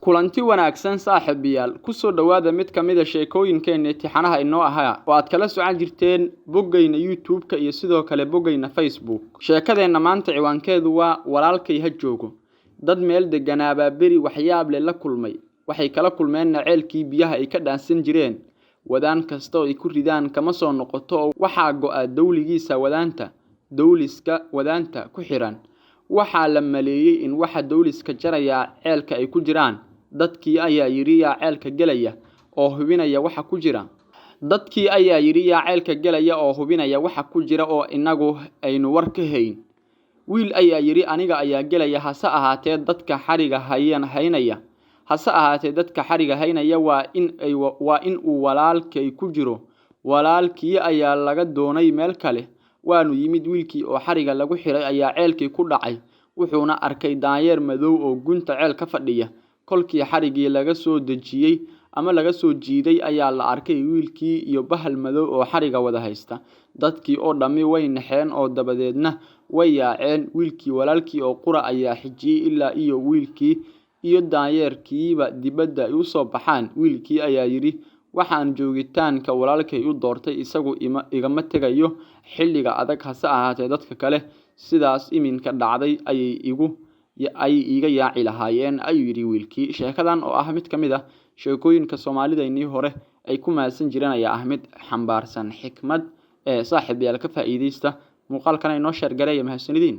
Kulanti wanaagsan saaxiibayaal, ku soo dhawaada mid ka mid ah sheekooyinkeena imtixaanaha inoo ahaa oo aad kala socon jirteen boggayna YouTube-ka iyo sidoo kale boggayna Facebook. Sheekadeenna maanta ciwaankeedu waa Walaalkay ha joogo. Dad meel degganaabaa beri waxyaab leh la kulmay. Waxay kala kulmeenna ceelkii biyaha ay ka dhaansan jireen. Wadaan kasta oo ay ku ridaan kama soo noqoto oo waxaa go'a dawligiisa wadaanta, dawliska wadaanta ku xiran. Waxaa la maleeyay in waxa dawliska jaraya ceelka ay ku jiraan. Dadkii ayaa yidhi yaa ceelka gelaya oo hubinaya waxa ku jira. Dadkii ayaa yidhi yaa ceelka gelaya oo hubinaya waxa ku jira oo inagu aynu war ka hayn. Wiil ayaa yidhi aniga ayaa gelaya, hase ahaatee dadka xariga haynaya. Hase ahaatee dadka xariga haynaya waa in uu walaalkay ku jiro. Walaalkii ayaa laga doonay meel kale. Waanu yimid wiilkii oo xariga lagu xiray ayaa ceelkii ku dhacay. Wuxuuna arkay daanyeer madow oo gunta ceel ka fadhiya. Kolkii xarigii laga soo dejiyey ama laga soo jiiday ayaa la arkay wiilkii iyo bahal madow oo xariga wada haysta. Dadkii oo dhammi way naxeen oo dabadeedna way yaaceen. Wiilkii walaalkii oo qura ayaa xijiyey ilaa iyo wiilkii iyo daanyeerkiiba dibadda ay u soo baxaan. Wiilkii ayaa yidhi waxaan joogitaanka walaalkay u doortay, isagu igama tegayo xilliga adag, hase ahaatee dadka kale sidaas iminka dhacday ayay iiga yaaci lahaayeen, ayuu yidhi wiilkii. Sheekadan oo ah mid ka mid ah sheekooyinka Soomaalideennii hore ay ku mahadsan jireen ayaa ah mid xambaarsan xikmad ee saaxiibayaal ka faa'iidaysta. Muuqaalkan inoo share gareeya, mahadsanidin.